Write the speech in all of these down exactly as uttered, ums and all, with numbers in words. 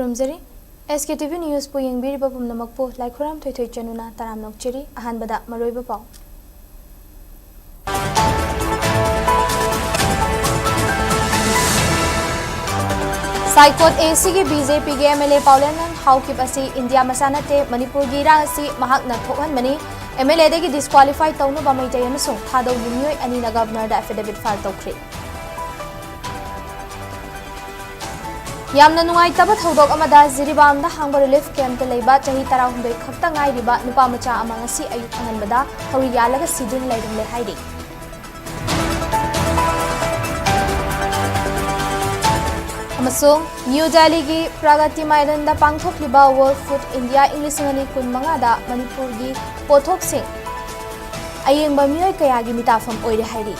ꯈꯨꯔꯨꯝꯖꯔꯤ꯫ ꯑꯦꯁ ꯀꯦ T V ꯅ꯭ꯌꯨꯁꯄꯨ ꯌꯦꯡꯕꯤꯔꯤꯕ ꯄꯨꯝꯅꯃꯛꯄꯨ ꯂꯥꯏꯈꯨꯔꯥꯝ ꯊꯣꯏꯊꯣꯏ ꯆꯅꯨꯅ ꯇꯔꯥꯝꯅ ꯑꯣꯛꯆꯔꯤ꯫ ꯑꯍꯥꯟꯕꯗ ꯃꯔꯨꯑꯣꯏꯕ ꯄꯥꯎ꯫ ꯁꯥꯏꯀꯣꯠ ꯑꯦ ꯁꯤꯒꯤ ꯕꯤ ꯖꯦ ꯄꯤꯒꯤ ꯑꯦꯝ ꯑꯦꯜ ꯑꯦ ꯄꯥꯎꯂꯦꯟꯅꯟ ꯍꯥꯎꯀꯤꯞ ꯑꯁꯤ ꯏꯟꯗꯤꯌꯥ ꯃꯆꯥ ꯅꯠꯇꯦ, ꯃꯅꯤꯄꯨꯔꯒꯤ ꯏꯔꯥꯡ ꯑꯁꯤ ꯃꯍꯥꯛꯅ ꯊꯣꯛꯍꯟꯕꯅꯤ꯫ ꯑꯦꯝ ꯑꯦꯜ ꯑꯦꯗꯒꯤ ꯗꯤꯁꯀ꯭ꯋꯥꯂꯤꯐꯥꯏ ꯇꯧꯅꯕ ꯃꯩꯇꯩ ꯑꯃꯁꯨꯡ ꯊꯥꯗꯧꯒꯤ ꯃꯤꯑꯣꯏ ꯑꯅꯤꯅ ꯒꯕꯔꯅꯔꯗ ꯑꯦꯐꯤꯗꯦꯕꯤꯠ ꯐꯥꯏꯜ ꯇꯧꯈ꯭ꯔꯦ꯫ ꯌꯥꯝꯅ ꯅꯨꯡꯉꯥꯏꯇꯕ ꯊꯧꯗꯣꯛ ꯑꯃꯗ ꯖꯤꯔꯤꯕꯥꯝꯗ ꯍꯥꯡꯕ ꯔꯤꯂꯤꯐ ꯀꯦꯝꯞꯇ ꯂꯩꯕ ꯆꯍꯤ ꯇꯔꯥꯍꯨꯝꯗꯣꯏ ꯈꯛꯇ ꯉꯥꯏꯔꯤꯕ ꯅꯨꯄꯥ ꯃꯆꯥ ꯑꯃ ꯉꯁꯤ ꯑꯌꯨꯛ ꯑꯉꯟꯕꯗ ꯊꯧꯔꯤ ꯌꯥꯜꯂꯒ ꯁꯤꯗꯨꯅ ꯂꯩꯔꯝꯂꯦ ꯍꯥꯏꯔꯤ꯫ ꯑꯃꯁꯨꯡ ꯅ꯭ꯌꯨ ꯗꯦꯜꯂꯤꯒꯤ ꯄ꯭ꯔꯒꯇꯤ ꯃꯥꯏꯗꯟꯗ ꯄꯥꯡꯊꯣꯛꯂꯤꯕ ꯋꯥꯔꯜ ꯐꯨꯗ ꯏꯟꯗꯤꯌꯥ ꯏꯪ ꯂꯤꯁꯤꯡ ꯑꯅꯤ ꯀꯨꯟꯃꯉꯥꯗ ꯃꯅꯤꯄꯨꯔꯒꯤ ꯄꯣꯠꯊꯣꯛꯁꯤꯡ ꯑꯌꯦꯡꯕ ꯃꯤꯑꯣꯏ ꯀꯌꯥꯒꯤ ꯃꯤꯇꯥꯐꯝ ꯑꯣꯏꯔꯦ ꯍꯥꯏꯔꯤ꯫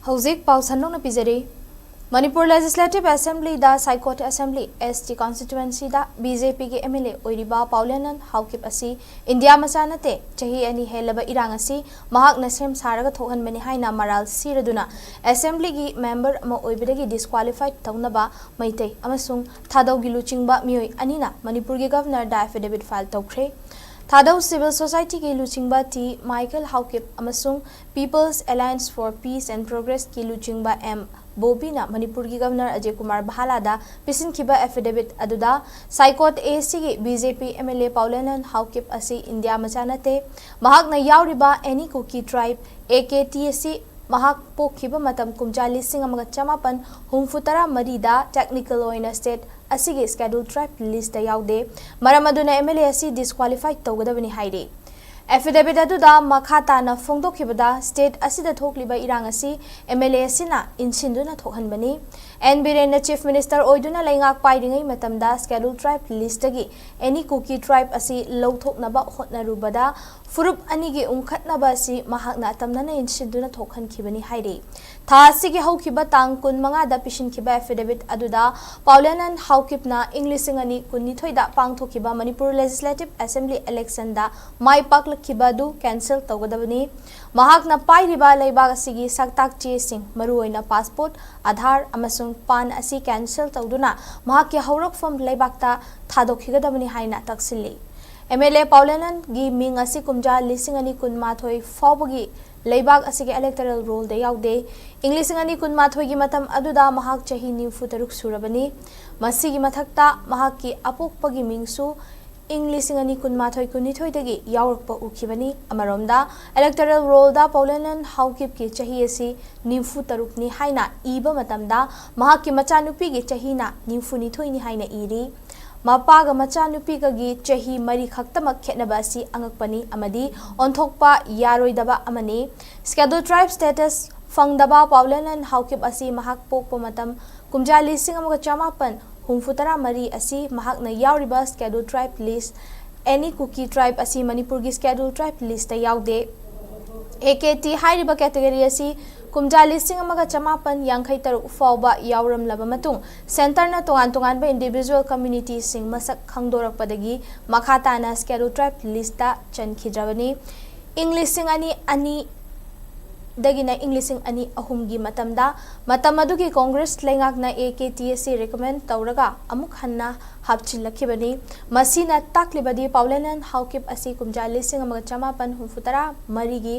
ꯍꯧꯖꯤꯛ ꯄꯥꯎ ꯁꯟꯗꯣꯛꯅ ꯄꯤꯖꯔꯤ꯫ ꯃꯅꯤꯄꯨꯔ ꯂꯦꯖꯤꯁꯂꯦꯇꯤꯚ ꯑꯦꯁꯦꯝꯕ꯭ꯂꯤꯗ ꯁꯥꯏꯀꯣꯠ ꯑꯦꯁꯦꯝꯕ꯭ꯂꯤ, ꯑꯦꯁ ꯇꯤ ꯀꯣꯟꯁꯇꯤꯇ꯭ꯋꯦꯟꯁꯤꯗ ꯕꯤ ꯖꯦ ꯄꯤꯒꯤ ꯑꯦꯝ ꯑꯦꯜ ꯑꯦ ꯑꯣꯏꯔꯤꯕ ꯄꯥꯎꯂꯦꯅꯟ ꯍꯥꯎꯀꯤꯞ ꯑꯁꯤ ꯏꯟꯗꯤꯌꯥ ꯃꯆꯥ ꯅꯠꯇꯦ, ꯆꯍꯤ ꯑꯅꯤ ꯍꯦꯜꯂꯕ ꯏꯔꯥꯡ ꯑꯁꯤ ꯃꯍꯥꯛꯅ ꯁꯦꯝ ꯁꯥꯔꯒ ꯊꯣꯛꯍꯟꯕꯅꯤ ꯍꯥꯏꯅ ꯃꯔꯥꯜ ꯁꯤꯔꯗꯨꯅ ꯑꯦꯁꯦꯝꯕ꯭ꯂꯤꯒꯤ ꯃꯦꯝꯕꯔ ꯑꯃ ꯑꯣꯏꯕꯗꯒꯤ ꯗꯤꯁꯀ꯭ꯋꯥꯂꯤꯐꯥꯏ ꯇꯧꯅꯕ ꯃꯩꯇꯩ ꯑꯃꯁꯨꯡ ꯊꯥꯗꯧꯒꯤ ꯂꯨꯆꯤꯡꯕ ꯃꯤꯑꯣꯏ ꯑꯅꯤꯅ ꯃꯅꯤꯄꯨꯔꯒꯤ ꯒꯕꯔꯅꯔꯗ ꯑꯦꯐꯤꯗꯦꯕꯤꯠ ꯐꯥꯏꯜ ꯇꯧꯈ꯭ꯔꯦ꯫ ꯊꯥꯗꯧ ꯁꯤꯚꯤꯜ ꯁꯣꯁꯥꯏꯇꯤꯒꯤ ꯂꯨꯆꯤꯡꯕ ꯇꯤ ꯃꯥꯏꯀꯦꯜ ꯍꯥꯎꯀꯤꯞ ꯑꯃꯁꯨꯡ People's Alliance for Peace and Progressꯀꯤ ꯂꯨꯆꯤꯡꯕ ꯑꯦꯝ ꯕꯣꯕꯤꯅ ꯃꯅꯤꯄꯨꯔꯒꯤ ꯒꯕꯔꯅꯔ ꯑꯖꯌ ꯀꯨꯃꯥꯔ ꯚꯥꯂꯥꯗ ꯄꯤꯁꯤꯟꯈꯤꯕ ꯑꯦꯐꯤꯗꯦꯕꯤꯠ ꯑꯗꯨꯗ ꯁꯥꯏꯀꯣꯠ ꯑꯦ ꯁꯤꯒꯤ B J P M L A Paolienlal Haokip ꯑꯁꯤ ꯏꯟꯗꯤꯌꯥ ꯃꯆꯥ ꯅꯠꯇꯦ, ꯃꯍꯥꯛꯅ ꯌꯥꯎꯔꯤꯕ ꯑꯦꯅꯤ ꯀꯨꯀꯤ ꯇ꯭ꯔꯥꯏꯕ, ꯑꯦ ꯀꯦ ꯇꯤ, ꯑꯁꯤ ꯃꯍꯥꯛ ꯄꯣꯛꯈꯤꯕ ꯃꯇꯝ ꯀꯨꯝꯖꯥ ꯂꯤꯁꯤꯡ ꯑꯃꯒ ꯆꯃꯥꯄꯟ ꯍꯨꯝꯐꯨ ꯇꯔꯥ ꯃꯔꯤꯗ ꯇꯦꯛꯅꯤꯀꯦꯜ ꯑꯣꯏꯅ ꯁ꯭ꯇꯦꯠ ꯑꯁꯤꯒꯤ ꯁ꯭ꯀꯦꯗꯨꯜ ꯇ꯭ꯔꯥꯏꯕ ꯂꯤꯁꯇ ꯌꯥꯎꯗꯦ꯫ ꯃꯔꯝ ꯑꯗꯨꯅ ꯑꯦꯝ ꯑꯦꯜ ꯑꯦ ꯑꯁꯤ ꯗꯤꯁꯀ꯭ꯋꯥꯂꯤꯐꯥꯏ ꯇꯧꯒꯗꯕꯅꯤ ꯍꯥꯏꯔꯤ꯫ ꯑꯦꯐꯤꯗꯦꯕꯤꯠ ꯑꯗꯨꯗ ꯃꯈꯥ ꯇꯥꯅ ꯐꯣꯡꯗꯣꯛꯈꯤꯕꯗ, ꯁ꯭ꯇꯦꯠ ꯑꯁꯤꯗ ꯊꯣꯛꯂꯤꯕ ꯏꯔꯥꯡ ꯑꯁꯤ ꯑꯦꯝ ꯑꯦꯜ ꯑꯦ ꯑꯁꯤꯅ ꯏꯟꯁꯤꯟꯗꯨꯅ ꯊꯣꯛꯍꯟꯕꯅꯤ꯫ ꯑꯦꯟ ꯕꯤꯔꯦꯟꯅ ꯆꯤꯐ ꯃꯤꯅꯤꯁꯇꯔ ꯑꯣꯏꯗꯨꯅ ꯂꯩꯉꯥꯛ ꯄꯥꯏꯔꯤꯉꯩ ꯃꯇꯝꯗ ꯁ꯭ꯀꯦꯗꯨꯜ ꯇ꯭ꯔꯥꯏꯕ ꯂꯤꯁꯇꯒꯤ ꯑꯦꯅꯤ ꯀꯨꯀꯤ ꯇ꯭ꯔꯥꯏꯕ ꯑꯁꯤ ꯂꯧꯊꯣꯛꯅꯕ ꯍꯣꯠꯅꯔꯨꯕꯗ ꯐꯨꯔꯨꯞ ꯑꯅꯤꯒꯤ ꯎꯪꯈꯠꯅꯕ ꯑꯁꯤ ꯃꯍꯥꯛꯅ ꯑꯇꯝꯅꯅ ꯌꯦꯡꯁꯤꯟꯗꯨꯅ ꯊꯣꯛꯍꯟꯈꯤꯕꯅꯤ ꯍꯥꯏꯔꯤ꯫ ꯊꯥ ꯑꯁꯤꯒꯤ ꯍꯧꯈꯤꯕ ꯇꯥꯡ ꯀꯨꯟꯃꯉꯥꯗ ꯄꯤꯁꯤꯟꯈꯤꯕ affidavit ꯑꯗꯨꯗ ꯄꯥꯎꯂꯦꯅꯟ ꯍꯥꯎꯀꯤꯞꯅ ꯏꯪ ꯂꯤꯁꯤꯡ ꯑꯅꯤ ꯀꯨꯟꯅꯤꯊꯣꯏꯗ ꯄꯥꯡꯊꯣꯛꯈꯤꯕ ꯃꯅꯤꯄꯨꯔ Legislative Assembly election ꯗ ꯃꯥꯏ ꯄꯥꯛꯂꯛꯈꯤꯕ ꯑꯗꯨ cancel ꯇꯧꯒꯗꯕꯅꯤ꯫ ꯃꯍꯥꯛꯅ ꯄꯥꯏꯔꯤꯕ ꯂꯩꯕꯥꯛ ꯑꯁꯤꯒꯤ ꯁꯛꯇꯥꯛ ꯆꯦꯁꯤꯡ, ꯃꯔꯨꯑꯣꯏꯅ passport, Aadhaar ꯑꯃꯁꯨꯡ PAN ꯑꯁꯤ cancel ꯇꯧꯗꯨꯅ ꯃꯍꯥꯛꯀꯤ ꯍꯧꯔꯛꯐꯝ ꯂꯩꯕꯥꯛꯇ ꯊꯥꯗꯣꯛꯈꯤꯒꯗꯕꯅꯤ ꯍꯥꯏꯅ ꯇꯛꯁꯤꯜꯂꯤ꯫ MLA ꯄꯥꯎꯂꯦꯅꯟꯒꯤ ꯃꯤꯡ ꯑꯁꯤ ꯀꯨꯝꯖꯥ ꯂꯤꯁꯤꯡ ꯑꯅꯤ ꯀꯨꯟꯃꯥꯊꯣꯏ ꯐꯥꯎꯕꯒꯤ ꯂꯩꯕꯥꯛ ꯑꯁꯤꯒꯤ electoral roll ꯗ ꯌꯥꯎꯗꯦ꯫ ꯏꯪ ꯂꯤꯁꯤꯡ ꯑꯅꯤ ꯀꯨꯟꯃꯥꯊꯣꯏꯒꯤ ꯃꯇꯝ ꯑꯗꯨꯗ ꯃꯍꯥꯛ ꯆꯍꯤ ꯅꯤꯐꯨ ꯇꯔꯨꯛ ꯁꯨꯔꯕꯅꯤ꯫ ꯃꯁꯤꯒꯤ ꯃꯊꯛꯇ ꯃꯍꯥꯛꯀꯤ ꯑꯄꯣꯛꯄꯒꯤ ꯃꯤꯡꯁꯨ ꯏꯪ ꯂꯤꯁꯤꯡ ꯑꯅꯤ ꯀꯨꯟꯃꯥꯊꯣꯏ ꯀꯨꯟꯅꯤꯊꯣꯏꯗꯒꯤ ꯌꯥꯎꯔꯛꯄ ꯎꯈꯤꯕꯅꯤ꯫ ꯑꯃꯔꯣꯝꯗ, electoral roll ꯗ ꯄꯥꯎꯂꯦꯅꯟ ꯍꯥꯎꯀꯤꯞꯀꯤ ꯆꯍꯤ ꯑꯁꯤ ꯅꯤꯐꯨ ꯇꯔꯨꯛꯅꯤ ꯍꯥꯏꯅ ꯏꯕ ꯃꯇꯝꯗ, ꯃꯍꯥꯛꯀꯤ ꯃꯆꯥꯅꯨꯄꯤꯒꯤ ꯆꯍꯤꯅ ꯅꯤꯐꯨ ꯅꯤꯊꯣꯏꯅꯤ ꯍꯥꯏꯅ ꯏꯔꯤ꯫ ꯃꯄꯥꯒ ꯃꯆꯥꯅꯨꯄꯤꯒꯒꯤ ꯆꯍꯤ ꯃꯔꯤ ꯈꯛꯇꯃꯛ ꯈꯦꯠꯅꯕ ꯑꯁꯤ ꯑꯉꯛꯄꯅꯤ ꯑꯃꯗꯤ ꯑꯣꯟꯊꯣꯛꯄ ꯌꯥꯔꯣꯏꯗꯕ ꯑꯃꯅꯤ꯫ Scheduled Tribe status ꯐꯪꯗꯕ ꯄꯥꯎꯂꯦꯅꯟ ꯍꯥꯎꯀꯤꯞ ꯑꯁꯤ ꯃꯍꯥꯛ ꯄꯣꯛꯄ ꯃꯇꯝ ꯀꯨꯝꯖꯥ ꯂꯤꯁꯤꯡ ꯑꯃꯒ ꯆꯃꯥꯄꯟ ꯍꯨꯝꯐꯨꯇꯔꯥ ꯃꯔꯤ ꯑꯁꯤ ꯃꯍꯥꯛꯅ ꯌꯥꯎꯔꯤꯕ Scheduled Tribe list, any Kuki tribe ꯑꯁꯤ ꯃꯅꯤꯄꯨꯔꯒꯤ Scheduled Tribe list ꯇ ꯌꯥꯎꯗꯦ꯫ A K T ꯍꯥꯏꯔꯤꯕ category ꯑꯁꯤ ꯀꯨꯝꯖꯥ ꯂꯤꯁꯤꯡ ꯑꯃꯒ ꯆꯃꯥꯄꯟ ꯌꯥꯡꯈꯩ ꯇꯔꯨꯛ ꯐꯥꯎꯕ ꯌꯥꯎꯔꯝꯂꯕ ꯃꯇꯨꯡ, centre ꯅ ꯇꯣꯉꯥꯟ ꯇꯣꯉꯥꯟꯕ individual community ꯁꯤꯡ ꯃꯁꯛ ꯈꯪꯗꯣꯔꯛꯄꯗꯒꯤ ꯃꯈꯥ ꯇꯥꯅ Scheduled Tribe list ꯇ ꯆꯟꯈꯤꯗ꯭ꯔꯕꯅꯤ꯫ ꯏꯪ ꯂꯤꯁꯤꯡ ꯑꯅꯤ ꯑꯅꯤ ꯗꯒꯤꯅ ꯏꯪ ꯂꯤꯁꯤꯡ ꯑꯅꯤ ꯑꯍꯨꯝꯒꯤ ꯃꯇꯝꯗ, ꯃꯇꯝ ꯑꯗꯨꯒꯤ Congress ꯂꯩꯉꯥꯛꯅ A K T ꯑꯁꯤ recommend ꯇꯧꯔꯒ ꯑꯃꯨꯛ ꯍꯟꯅ ꯍꯥꯞꯆꯤꯜꯂꯛꯈꯤꯕꯅꯤ꯫ ꯃꯁꯤꯅ ꯇꯥꯛꯂꯤꯕꯗꯤ ꯄꯥꯎꯂꯦꯅꯟ ꯍꯥꯎꯀꯤꯞ ꯑꯁꯤ ꯀꯨꯝꯖꯥ ꯂꯤꯁꯤꯡ ꯑꯃꯒ ꯆꯃꯥꯄꯟ ꯍꯨꯝꯐꯨꯇꯔꯥ ꯃꯔꯤꯒꯤ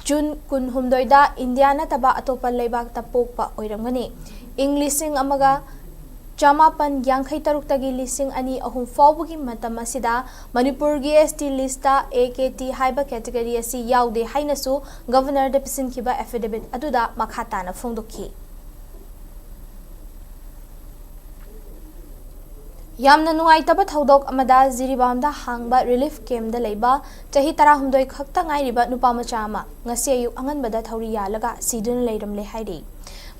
June ꯀꯨꯟꯍꯨꯝꯗꯣꯏꯗ ꯏꯟꯗꯤꯌꯥ ꯅꯠꯇꯕ ꯑꯇꯣꯞꯄ ꯂꯩꯕꯥꯛꯇ ꯄꯣꯛꯄ ꯑꯣꯏꯔꯝꯒꯅꯤ꯫ ꯏꯪ ꯂꯤꯁꯤꯡ ꯑꯃꯒ ꯆꯃꯥꯄꯟ ꯌꯥꯡꯈꯩ ꯇꯔꯨꯛꯇꯒꯤ ꯂꯤꯁꯤꯡ ꯑꯅꯤ ꯑꯍꯨꯝ ꯐꯥꯎꯕꯒꯤ ꯃꯇꯝ ꯑꯁꯤꯗ ꯃꯅꯤꯄꯨꯔꯒꯤ S T list ꯇ A K T ꯍꯥꯏꯕ category ꯑꯁꯤ ꯌꯥꯎꯗꯦ ꯍꯥꯏꯅꯁꯨ Governor ꯗ ꯄꯤꯁꯤꯟꯈꯤꯕ affidavit ꯑꯗꯨꯗ ꯃꯈꯥ ꯇꯥꯅ ꯐꯣꯡꯗꯣꯛꯈꯤ꯫ ꯌꯥꯝꯅ ꯅꯨꯡꯉꯥꯏꯇꯕ ꯊꯧꯗꯣꯛ ꯑꯃꯗ ꯖꯤꯔꯤꯕꯥꯝꯗ ꯍꯥꯡꯕ relief camp ꯗ ꯂꯩꯕ ꯆꯍꯤ ꯇꯔꯥꯍꯨꯝꯗꯣꯏ ꯈꯛꯇ ꯉꯥꯏꯔꯤꯕ ꯅꯨꯄꯥ ꯃꯆꯥ ꯑꯃ ꯉꯁꯤ ꯑꯌꯨꯛ ꯑꯉꯟꯕꯗ ꯊꯧꯔꯤ ꯌꯥꯜꯂꯒ ꯁꯤꯗꯨꯅ ꯂꯩꯔꯝꯂꯦ ꯍꯥꯏꯔꯤ꯫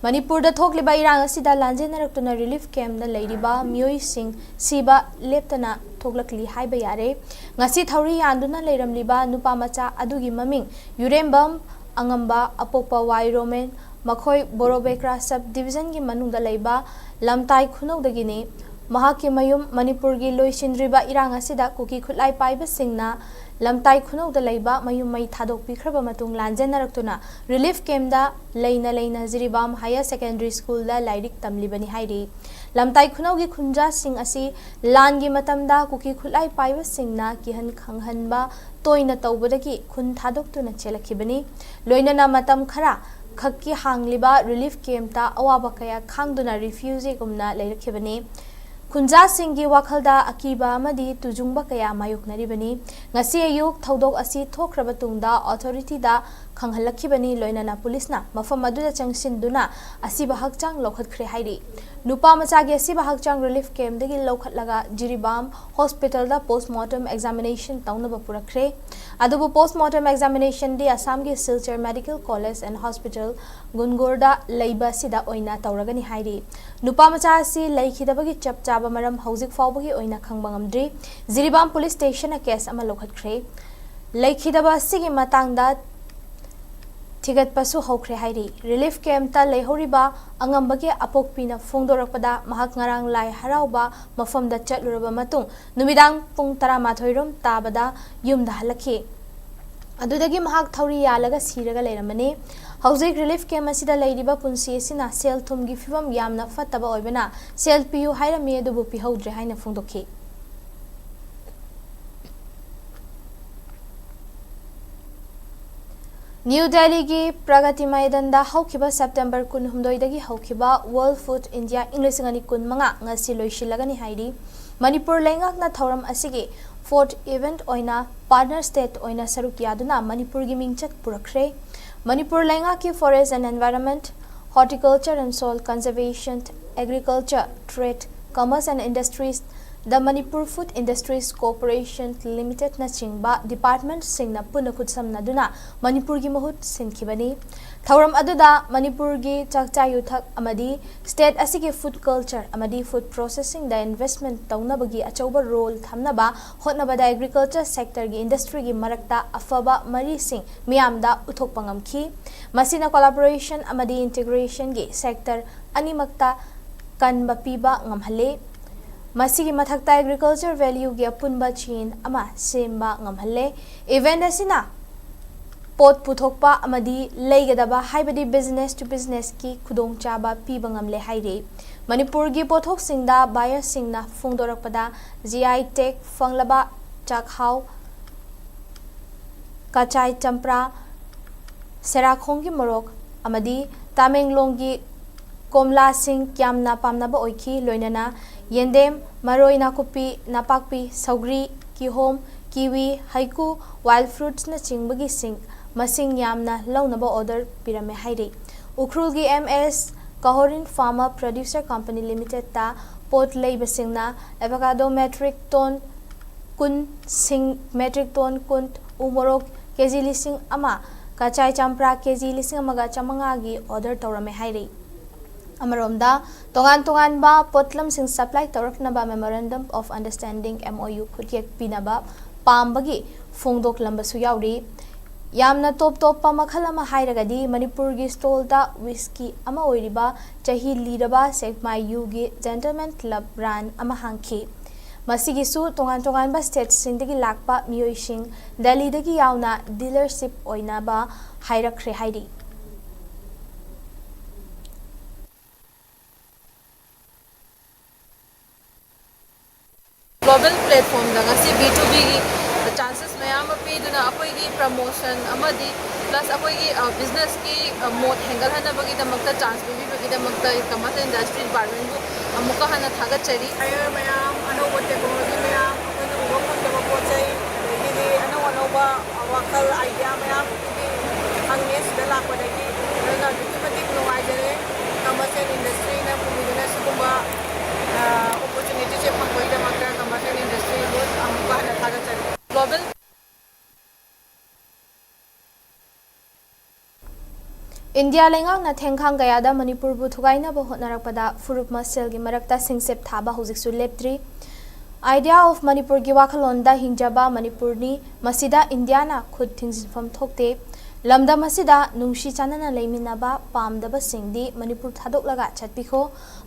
ꯃꯅꯤꯄꯨꯔꯗ ꯊꯣꯛꯂꯤꯕ ꯏꯔꯥꯡ ꯑꯁꯤꯗ ꯂꯥꯟꯖꯦꯟꯅꯔꯛꯇꯨꯅ ꯔꯤꯂꯤꯐ ꯀꯦꯝꯞꯇ ꯂꯩꯔꯤꯕ ꯃꯤꯑꯣꯏꯁꯤꯡ ꯁꯤꯕ ꯂꯦꯞꯇꯅ ꯊꯣꯛꯂꯛꯂꯤ ꯍꯥꯏꯕ ꯌꯥꯔꯦ꯫ ꯉꯁꯤ ꯊꯧꯔꯤ ꯌꯥꯟꯗꯨꯅ ꯂꯩꯔꯝꯂꯤꯕ ꯅꯨꯄꯥ ꯃꯆꯥ ꯑꯗꯨꯒꯤ ꯃꯃꯤꯡ ꯌꯨꯔꯦꯝꯕꯝ ꯑꯉꯝꯕ, ꯑꯄꯣꯛꯄ ꯋꯥꯏ ꯔꯣꯃꯦꯟ, ꯃꯈꯣꯏ ꯕꯣꯔꯣꯕꯦꯀ꯭ꯔꯥ ꯁꯕ ꯗꯤꯕꯤꯖꯟꯒꯤ ꯃꯅꯨꯡꯗ ꯂꯩꯕ ꯂꯝꯇꯥꯏ ꯈꯨꯅꯧꯗꯒꯤꯅꯤ꯫ ꯃꯍꯥꯛꯀꯤ ꯃꯌꯨꯝ ꯃꯅꯤꯄꯨꯔꯒꯤ ꯂꯣꯏꯁꯤꯟꯗ꯭ꯔꯤꯕ ꯏꯔꯥꯡ ꯑꯁꯤꯗ ꯀꯨꯀꯤ ꯈꯨꯠꯂꯥꯏ ꯄꯥꯏꯕꯁꯤꯡꯅ ꯂꯝꯇꯥꯏ ꯈꯨꯅꯧꯗ ꯂꯩꯕ ꯃꯌꯨꯝ ꯃꯩ ꯊꯥꯗꯣꯛꯄꯤꯈ꯭ꯔꯕ ꯃꯇꯨꯡ ꯂꯥꯟꯖꯦꯟꯅꯔꯛꯇꯨꯅ ꯔꯤꯂꯤꯐ ꯀꯦꯝꯞꯇ ꯂꯩꯅ ꯂꯩꯅ ꯖꯤꯔꯤꯕꯥꯝ ꯍꯥꯌꯔ ꯁꯦꯀꯦꯟꯗꯔꯤ ꯁ꯭ꯀꯨꯜꯗ ꯂꯥꯏꯔꯤꯛ ꯇꯝꯂꯤꯕꯅꯤ ꯍꯥꯏꯔꯤ꯫ ꯂꯝꯇꯥꯏ ꯈꯨꯅꯧꯒꯤ ꯈꯨꯟꯖꯥꯁꯤꯡ ꯑꯁꯤ ꯂꯥꯟꯒꯤ ꯃꯇꯝꯗ ꯀꯨꯀꯤ ꯈꯨꯠꯂꯥꯏ ꯄꯥꯏꯕꯁꯤꯡꯅ ꯀꯤꯍꯟ ꯈꯪꯍꯟꯕ ꯇꯣꯏꯅ ꯇꯧꯕꯗꯒꯤ ꯈꯨꯟ ꯊꯥꯗꯣꯛꯇꯨꯅ ꯆꯦꯜꯂꯛꯈꯤꯕꯅꯤ꯫ ꯂꯣꯏꯅꯅ ꯃꯇꯝ ꯈꯔ ꯈꯛꯀꯤ ꯍꯥꯡꯂꯤꯕ ꯔꯤꯂꯤꯐ ꯀꯦꯝꯞꯇ ꯑꯋꯥꯕ ꯀꯌꯥ ꯈꯥꯡꯗꯨꯅ ꯔꯤꯐ꯭ꯌꯨꯖꯤꯒꯨꯝꯅ ꯂꯩꯔꯛꯈꯤꯕꯅꯤ꯫ ꯈꯨꯟꯖꯥꯁꯤꯡꯒꯤ ꯋꯥꯈꯜꯗ ꯑꯀꯤꯕ ꯑꯃꯗꯤ ꯇꯨꯖꯨꯡꯕ ꯀꯌꯥ ꯃꯥꯌꯣꯛꯅꯔꯤꯕꯅꯤ꯫ ꯉꯁꯤ ꯑꯌꯨꯛ ꯊꯧꯗꯣꯛ ꯑꯁꯤ ꯊꯣꯛꯈ꯭ꯔꯕ ꯇꯨꯡꯗ ꯑꯣꯊꯣꯔꯤꯇꯤꯗ ꯈꯪꯍꯜꯂꯛꯈꯤꯕꯅꯤ꯫ ꯂꯣꯏꯅꯅ ꯄꯨꯂꯤꯁꯅ ꯃꯐꯝ ꯑꯗꯨꯗ ꯆꯪꯁꯤꯟꯗꯨꯅ ꯑꯁꯤꯕ ꯍꯛꯆꯥꯡ ꯂꯧꯈꯠꯈ꯭ꯔꯦ ꯍꯥꯏꯔꯤ꯫ ꯅꯨꯄꯥ ꯃꯆꯥꯒꯤ ꯑꯁꯤꯕ ꯍꯛꯆꯥꯡ ꯔꯤꯂꯤꯐ ꯀꯦꯝꯞꯇꯒꯤ ꯂꯧꯈꯠꯂꯒ ꯖꯤꯔꯤꯕꯥꯝ ꯍꯣꯁꯄꯤꯇꯥꯜꯗ ꯄꯣꯁꯃꯣꯔꯇꯦꯝ ꯑꯦꯛꯖꯥꯃꯤꯅꯦꯁꯟ ꯇꯧꯅꯕ ꯄꯨꯔꯛꯈ꯭ꯔꯦ꯫ ꯑꯗꯨꯕꯨ ꯄꯣꯁꯃꯣꯔꯇꯦꯝ ꯑꯦꯛꯖꯥꯃꯤꯅꯦꯁꯟꯗꯤ ꯑꯁꯥꯝꯒꯤ Silchar medical college and hospital ꯒꯨꯟꯒꯣꯔꯗ ꯂꯩꯕ ꯑꯁꯤꯗ ꯑꯣꯏꯅ ꯇꯧꯔꯒꯅꯤ ꯍꯥꯏꯔꯤ꯫ ꯅꯨꯄꯥ ꯃꯆꯥ ꯑꯁꯤ ꯂꯩꯈꯤꯗꯕꯒꯤ ꯆꯞ ꯆꯥꯕ ꯃꯔꯝ ꯍꯧꯖꯤꯛ ꯐꯥꯎꯕꯒꯤ ꯑꯣꯏꯅ ꯈꯪꯕ ꯉꯝꯗ꯭ꯔꯤ꯫ ꯖꯤꯔꯤꯕꯥꯝ ꯄꯨꯂꯤꯁ ꯁ꯭ꯇꯦꯁꯟꯅ ꯀꯦꯁ ꯑꯃ ꯂꯧꯈꯠꯈ꯭ꯔꯦ꯫ ꯂꯩꯈꯤꯗꯕ ꯑꯁꯤꯒꯤ ꯃꯇꯥꯡꯗ ꯊꯤꯒꯠꯄꯁꯨ ꯍꯧꯈ꯭ꯔꯦ ꯍꯥꯏꯔꯤ꯫ ꯔꯤꯂꯤꯐ ꯀꯦꯝꯞꯇ ꯂꯩꯍꯧꯔꯤꯕ ꯑꯉꯝꯕꯒꯤ ꯑꯄꯣꯛꯄꯤꯅ ꯐꯣꯡꯗꯣꯔꯛꯄꯗ, ꯃꯍꯥꯛ ꯉꯔꯥꯡ ꯂꯥꯏ ꯍꯔꯥꯎꯕ ꯃꯐꯝꯗ ꯆꯠꯂꯨꯔꯕ ꯃꯇꯨꯡ ꯅꯨꯃꯤꯗꯥꯡ ꯄꯨꯡ ꯇꯔꯥꯃꯥꯊꯣꯏ ꯔꯣꯝ ꯇꯥꯕꯗ ꯌꯨꯝꯗ ꯍꯜꯂꯛꯈꯤ꯫ ꯑꯗꯨꯗꯒꯤ ꯃꯍꯥꯛ ꯊꯧꯔꯤ ꯌꯥꯜꯂꯒ ꯁꯤꯔꯒ ꯂꯩꯔꯝꯕꯅꯤ꯫ ꯍꯧꯖꯤꯛ ꯔꯤꯂꯤꯐ ꯀꯦꯝꯞ ꯑꯁꯤꯗ ꯂꯩꯔꯤꯕ ꯄꯨꯟꯁꯤ ꯑꯁꯤꯅ ꯁꯦꯜ ꯊꯨꯝꯒꯤ ꯐꯤꯕꯝ ꯌꯥꯝꯅ ꯐꯠꯇꯕ ꯑꯣꯏꯕꯅ ꯁꯦꯜ ꯄꯤꯌꯨ ꯍꯥꯏꯔꯝꯃꯤ, ꯑꯗꯨꯕꯨ ꯄꯤꯍꯧꯗ꯭ꯔꯦ ꯍꯥꯏꯅ ꯐꯣꯡꯗꯣꯛꯈꯤ꯫ ꯅ꯭ꯌꯨ ꯗꯦꯜꯂꯤꯒꯤ ꯄ꯭ꯔꯒꯇꯤ ꯃꯥꯏꯗꯟꯗ ꯍꯧꯈꯤꯕ ꯁꯦꯞꯇꯦꯝꯕꯔ ꯀꯨꯟꯍꯨꯝꯗꯣꯏꯗꯒꯤ ꯍꯧꯈꯤꯕ ꯋꯥꯔꯜꯗ ꯐꯨꯗ ꯏꯟꯗꯤꯌꯥ ꯏꯪ ꯂꯤꯁꯤꯡ ꯑꯅꯤ ꯀꯨꯟꯃꯉꯥ ꯉꯁꯤ ꯂꯣꯏꯁꯤꯜꯂꯒꯅꯤ ꯍꯥꯏꯔꯤ꯫ ꯃꯅꯤꯄꯨꯔ ꯂꯩꯉꯥꯛꯅ ꯊꯧꯔꯝ ꯑꯁꯤꯒꯤ ꯐꯣꯔꯠ ꯏꯚꯦꯟꯠ ꯑꯣꯏꯅ ꯄꯥꯔꯠꯅꯔ ꯁ꯭ꯇꯦꯠ ꯑꯣꯏꯅ ꯁꯔꯨꯛ ꯌꯥꯗꯨꯅ ꯃꯅꯤꯄꯨꯔꯒꯤ ꯃꯤꯡꯆꯠ ꯄꯨꯔꯛꯈ꯭ꯔꯦ꯫ ꯃꯅꯤꯄꯨꯔ ꯂꯩꯉꯥꯛꯀꯤ Forest and Environment, Horticulture and Soil Conservation, Agriculture, Trade, Commerce and Industries, The Manipur Food Industries Corporation Limited ꯅꯆꯤꯡꯕ department ꯁꯤꯡꯅ ꯄꯨꯟꯅ ꯈꯨꯠꯁꯝꯅꯗꯨꯅ ꯃꯅꯤꯄꯨꯔꯒꯤ ꯃꯍꯨꯠ ꯁꯤꯟꯈꯤꯕꯅꯤ꯫ ꯊꯧꯔꯝ ꯑꯗꯨꯗ ꯃꯅꯤꯄꯨꯔꯒꯤ ꯆꯥꯛꯆꯥ ꯌꯨꯊꯛ ꯑꯃꯗꯤ state ꯑꯁꯤꯒꯤ food culture ꯑꯃꯗꯤ food processing ꯗ investment ꯇꯧꯅꯕꯒꯤ ꯑꯆꯧꯕ role ꯊꯝꯅꯕ ꯍꯣꯠꯅꯕꯗ agriculture sector ꯒꯤ industry ꯒꯤ ꯃꯔꯛꯇ ꯑꯐꯕ ꯃꯔꯤꯁꯤꯡ ꯃꯤꯌꯥꯝꯗ ꯎꯠꯊꯣꯛꯄ ꯉꯝꯈꯤ꯫ ꯃꯁꯤꯅ collaboration ꯑꯃꯗꯤ integration ꯒꯤ sector ꯑꯅꯤꯃꯛꯇ ꯀꯟꯕ ꯄꯤꯕ ꯉꯝꯍꯜꯂꯦ꯫ ꯃꯁꯤꯒꯤ ꯃꯊꯛꯇ agriculture value ꯒꯤ ꯑꯄꯨꯟꯕ chain ꯑꯃ ꯁꯦꯝꯕ ꯉꯝꯍꯜꯂꯦ꯫ Event ꯑꯁꯤꯅ ꯄꯣꯠ ꯄꯨꯊꯣꯛꯄ ꯑꯃꯗꯤ ꯂꯩꯒꯗꯕ, ꯍꯥꯏꯕꯗꯤ business to business ꯀꯤ ꯈꯨꯗꯣꯡꯆꯥꯕ ꯄꯤꯕ ꯉꯝꯂꯦ ꯍꯥꯏꯔꯤ꯫ ꯃꯅꯤꯄꯨꯔꯒꯤ ꯄꯣꯠꯊꯣꯛꯁꯤꯡꯗ buyer ꯁꯤꯡꯅ ꯐꯣꯡꯗꯣꯔꯛꯄꯗ G I tag ꯐꯪꯂꯕ ꯆꯥꯛꯍꯥꯎ, ꯀꯆꯥꯏ ꯆꯝꯄ꯭ꯔꯥ, ꯁꯦꯔꯥꯈꯣꯡꯒꯤ ꯃꯣꯔꯣꯛ ꯑꯃꯗꯤ ꯇꯥꯃꯦꯡꯂꯣꯡꯒꯤ ꯀꯣꯝꯂꯥꯁꯤꯡ ꯌꯥꯝꯅ ꯄꯥꯝꯅꯕ ꯑꯣꯏꯈꯤ꯫ ꯂꯣꯏꯅꯅ ꯌꯦꯟꯗꯦꯝ, ꯃꯔꯣꯏ ꯅꯥꯀꯨꯞꯄꯤ, ꯅꯄꯥꯛꯄꯤ, ꯁꯧꯒ꯭ꯔꯤ, ꯀꯤꯍꯣꯝ, kiwi, ꯍꯩꯀꯨ, wild fruits ꯅꯆꯤꯡꯕꯒꯤꯁꯤꯡ ꯃꯁꯤꯡ ꯌꯥꯝꯅ ꯂꯧꯅꯕ order ꯄꯤꯔꯝꯃꯦ ꯍꯥꯏꯔꯤ꯫ ꯎꯈ꯭ꯔꯨꯜꯒꯤ M S Kahorin Farmer Producer Company Limited ꯇ ꯄꯣꯠ ꯂꯩꯕꯁꯤꯡꯅ avocado metric ton ꯀꯨꯟ, ꯁꯤꯡ metric ton ꯀꯨꯟ, ꯎ ꯃꯣꯔꯣꯛ ꯀꯦꯖꯤ ꯂꯤꯁꯤꯡ ꯑꯃ, ꯀꯆꯥꯏ ꯆꯝꯄ꯭ꯔꯥ ꯀꯦꯖꯤ ꯂꯤꯁꯤꯡ ꯑꯃꯒ ꯆꯥꯃꯉꯥꯒꯤ order ꯇꯧꯔꯝꯃꯦ ꯍꯥꯏꯔꯤ꯫ ꯑꯃꯔꯣꯝꯗ, ꯇꯣꯉꯥꯟ ꯇꯣꯉꯥꯟꯕ ꯄꯣꯠꯂꯝꯁꯤꯡ supply ꯇꯧꯔꯛꯅꯕ Memorandum of Understanding, M O U, ꯈꯨꯠꯌꯦꯛ ꯄꯤꯅꯕ ꯄꯥꯝꯕꯒꯤ ꯐꯣꯡꯗꯣꯛꯂꯝꯕꯁꯨ ꯌꯥꯎꯔꯤ꯫ ꯌꯥꯝꯅ ꯇꯣꯞ ꯇꯣꯞꯄ ꯃꯈꯜ ꯑꯃ ꯍꯥꯏꯔꯒꯗꯤ, ꯃꯅꯤꯄꯨꯔꯒꯤ stall ꯗ whisky ꯑꯃ ꯑꯣꯏꯔꯤꯕ ꯆꯍꯤ ꯂꯤꯔꯕ ꯁꯦꯛꯃꯥꯏ ꯌꯨꯒꯤ Gentleman Club brand ꯑꯃ ꯍꯥꯡꯈꯤ꯫ ꯃꯁꯤꯒꯤꯁꯨ ꯇꯣꯉꯥꯟ ꯇꯣꯉꯥꯟꯕ state ꯁꯤꯡꯗꯒꯤ ꯂꯥꯛꯄ ꯃꯤꯑꯣꯏꯁꯤꯡ, ꯗꯦꯜꯂꯤꯗꯒꯤ ꯌꯥꯎꯅ dealership ꯑꯣꯏꯅꯕ ꯍꯥꯏꯔꯛꯈ꯭ꯔꯦ ꯍꯥꯏꯔꯤ꯫ Global platform ꯗ ꯉꯁꯤ B two B ꯒꯤ chances ꯃꯌꯥꯝ ꯑꯃ ꯄꯤꯗꯨꯅ ꯑꯩꯈꯣꯏꯒꯤ promotion ꯑꯃꯗꯤ plus ꯑꯩꯈꯣꯏꯒꯤ business ꯀꯤ ꯃꯣꯠ ꯍꯦꯟꯒꯠꯍꯟꯅꯕꯒꯤꯗꯃꯛꯇ chance ꯄꯤꯕꯤꯕꯒꯤꯗꯃꯛꯇ Commerce and Industry Department ꯕꯨ ꯑꯃꯨꯛꯀ ꯍꯟꯅ ꯊꯥꯒꯠꯆꯔꯤ꯫ Hire ꯃꯌꯥꯝ, ꯑꯅꯧꯕ technology ꯃꯌꯥꯝ, ꯑꯩꯈꯣꯏꯅ ꯎꯕ ꯐꯪꯗꯕ ꯄꯣꯠ ꯆꯩ, ꯑꯗꯒꯤꯗꯤ ꯑꯅꯧ ꯑꯅꯧꯕ ꯋꯥꯈꯜ idea ꯃꯌꯥꯝ ꯐꯪꯉꯦ ꯁꯤꯗ ꯂꯥꯛꯄꯗꯒꯤ꯫ ꯑꯗꯨꯅ ꯑꯗꯨꯛꯀꯤ ꯃꯇꯤꯛ ꯅꯨꯡꯉꯥꯏꯖꯔꯦ꯫ Commerce and Industry ꯅ ꯄꯨꯕꯤꯗꯨꯅ ꯁꯤꯒꯨꯝꯕ opportunity ꯁꯦ ꯐꯪꯕꯒꯤꯗꯃꯛꯇ꯫ ꯏꯟꯗꯤꯌꯥ ꯂꯩꯉꯥꯛꯅ ꯊꯦꯡꯈꯥꯡ ꯀꯌꯥꯗ ꯃꯅꯤꯄꯨꯔꯕꯨ ꯊꯨꯒꯥꯏꯅꯕ ꯍꯣꯠꯅꯔꯛꯄꯗ ꯐꯨꯔꯨꯞ ꯃꯁꯦꯜꯒꯤ ꯃꯔꯛꯇ ꯁꯤꯡꯆꯞ ꯊꯥꯕ ꯍꯧꯖꯤꯛꯁꯨ ꯂꯦꯞꯇ꯭ꯔꯤ꯫ Idea of ꯃꯅꯤꯄꯨꯔꯒꯤ ꯋꯥꯈꯜꯂꯣꯟꯗ ꯍꯤꯡꯖꯕ ꯃꯅꯤꯄꯨꯔꯅꯤ꯫ ꯃꯁꯤꯗ ꯏꯟꯗꯤꯌꯥꯅ ꯈꯨꯠ ꯊꯤꯡꯖꯤꯟꯐꯝ ꯊꯣꯛꯇꯦ꯫ ꯂꯝꯗꯝ ꯑꯁꯤꯗ ꯅꯨꯡꯁꯤ ꯆꯥꯟꯅꯅ ꯂꯩꯃꯤꯟꯅꯕ ꯄꯥꯝꯗꯕꯁꯤꯡꯗꯤ ꯃꯅꯤꯄꯨꯔ ꯊꯥꯗꯣꯛꯂꯒ ꯆꯠꯄꯤꯈꯣ꯫